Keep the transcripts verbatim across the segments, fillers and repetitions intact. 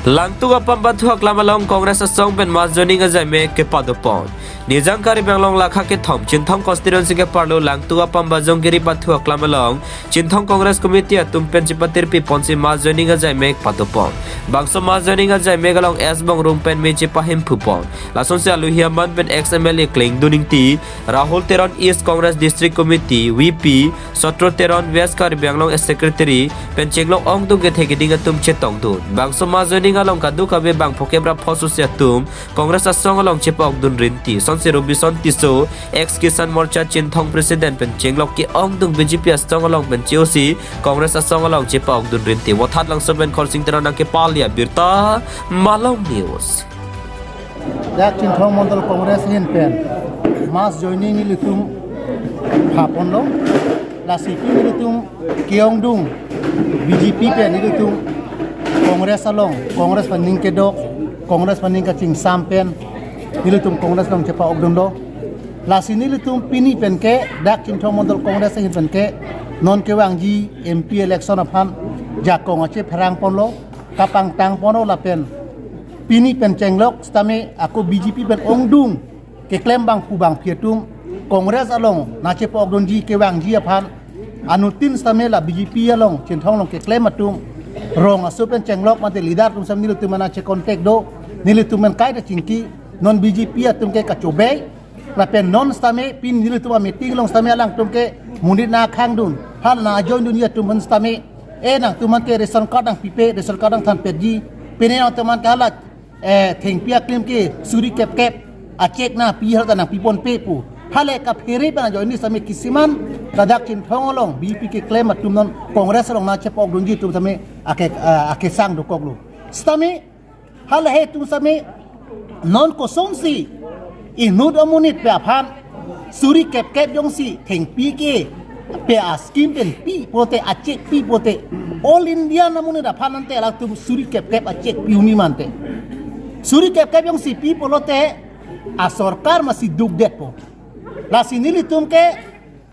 Langtuk apam pathu aklam along Congress asong pen mass joining ajai me kepadopon. Nijang Karbi Anglong lakha kethom Chinthong constituency ke-arlo Langtuk apam bajong kiri pathu aklam along Chinthong Congress Committee atum pen chepatirpi ponsi mass joining ajai me padopon. Bangso mass joining ajai me along S Bongrung pen me chepahimphu pon. Lasonsi aluhi aman pen ex M L A Klengdun Ingti, Rahul Teron East Congress District Committee, V P, Sotro Teron West Karbi Anglong as Secretary, pen chenglok ongdung kethe keding atum chetongdun. Bangso mass joining along kadokave bang phokep ra phosusi atum Congress asong along chepa-okdun rinti. Sonsi Robison Tisso, ex Kisan Morcha Chinthong President pen chenglok ke-ongdung B J P asong along pen che-osi Congress asong along chepa-okdun rinti. Vothatlangso pen Khorsing Teron nangkepali abirta, Malong News. Dak Chinthong Mondol Congress ahin pen mass joining nelitum phaponlo. Lasi pini nelitum ke-ongdung B J P pen nelitum Congress along, Congress pen ning kedok, Congress pen ning kachingsam pen nelitum Congress along chepa-okdunlo. Lasi nelitum pini pen ke dak Chinthong Mondol Congress ahin pen ke non kevangji M P election aphan jakong ache pherangponlo, kapangtangponlo lapen pini pen chenglok sitame ako B J P pen ongdung keklem bangphu bangphi atum Congress along nangchepa-okdunji kevangji aphan anuttin sitame la B J P along Chinthong along keklem atum rong aso pen chenglok mate leader atum sitame nelitum nangche-contact do, nelitum pen kaita chingki, non B J P atum ke kachobei, lapen non sitame pini nelitum a-meeting along sitame alangtum ke monit nangkhangdun, hala nang-ajoindunji atum aphan sitame, eh, nangtum aphan ke ration card nangpipe, ration card nangthanpetji, pini nangtum aphan ke hala, eh, thengpi aklim ke suri kepkep a-cheque nangpi, hala ta nangpiponpe pu. Hala kaphere pen ajoine sitame kisiman ladak Chinthong along B J P keklem atum non Congress along nangchepa-okdunji atum sitame ake, eh, akesang dokoklo. Sitame hala he atum sitame non kosonsi inut amonit pen aphan suri kepkep jongsi thengpi ke pe a-scheme pen pi pulote, a-cheque pi pulote, All India amonit aphan ante latum suri kepkep a-cheque pi uni mante. Suri kepkep jongsi pi pulote asorkar masi dukdetpo. Lasi nelitum ke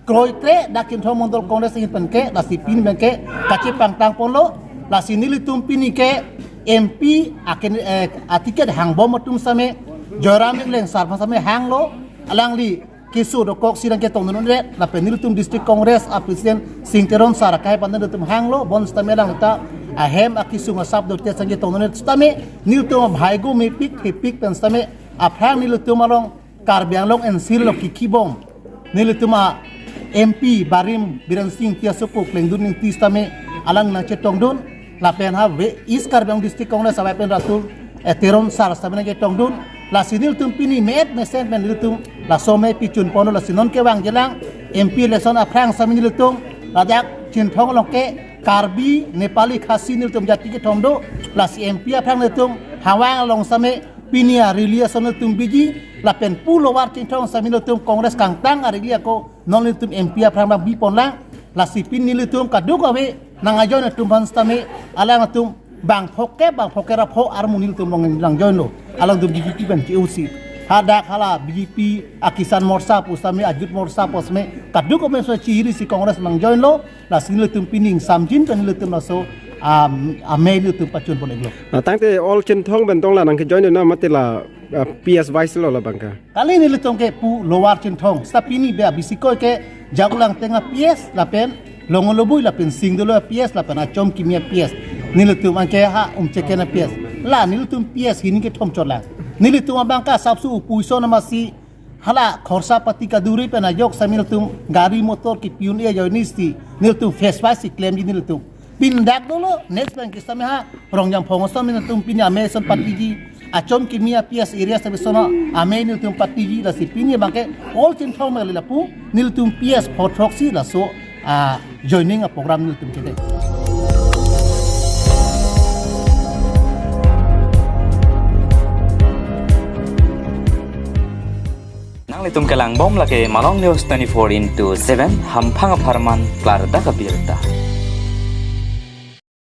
kroikre dak Chinthong Mondol Congress ahin pen ke, lasi pini pen ke kachepangtangponlo, lasi nelitum pini ke M P aken, eh, a-ticket hangbom atum sitame Joyram Engleng sar aphan sitame hanglo, alangli keso dokoksi nangketongdun-unre, lapen nelitum District Congress a-President Sing Teron sar akai aphan nelitum hanglo, bonsitame alangli ta ahem akesung asap dote nangketongdun-unre sitame nelitum abhaigo mepik thepik pen sitame aphrang nelitum along Karbi Anglong N C along kikhibom nelitum a-M P barim Biren Sing Tiasopo Klengdun Ingti sitame alang nangchetongdun, lapen ha ve East Karbi Anglong District Congress avai pen Rahul, eh, Teron sar sitame nangchetongdun, lasi nelitum pini me-et mesen pen nelitum laso me pichunponlo, lasi non kevangjilang M P election aphrang sitame nelitum ladak Chinthong along ke Karbi, Nepali, Khasi nelitum jati kethom do, lasi M P aphrang nelitum Hawang along sitame pini a-rally ason nelitum biji, lapen pu Lower Chinthong sitame nelitum Congress kangtang a-rally ako non nelitum M P aphrang abang biponlang, lasi pini nelitum kadokave nang-ajoin atum aphan sitame alangtum bang phokep bang phokep ra pho armu nelitum along nangjoinlo, alangtum B J P pen che-osi. Hadak hala B J P a-Kisan Morcha pu sitame, a-Youth Morcha pu sitame, kadokave sitame chihirisi Congress nangjoinlo, lasi nelitum pini ingsamjin pen nelitum laso, um, amei nelitum pachunpon-iklo. Ah, tangte All Chinthong pen tong la nangkejoin na mate la, ah, P S wise lo labang ke? Kali nelitum ke pu Lower Chinthong. Seta pini be abisi koi ke Jagulang Tenga P S lapen Longolobui lapen Singdolo P S lapen Achom Kimi P S. Nelitum anke ha Umcheken P S. La nelitum P S hini kethom chotlang. Nelitum abang ke asapso upuison amasi hala khorsa pati kaduri pen ajok sitame nelitum gari motor kepi un-e ajoine sitame nelitum face face si klemji nelitum. Pini dak dolo, next pen ke sitame ha Rongjangphong sitame nelitum pini amei ason patiji, Achom Kimi P S area sitame sono amei nelitum patiji, lasi pini abang ke All Chinthong Meghalaya lapu nelitum P S phothroksi laso a-joining a-program nelitum kede. Nanglitum kelangbom lake Malong News twenty-four into seven, hamphang apharman klardak abirta.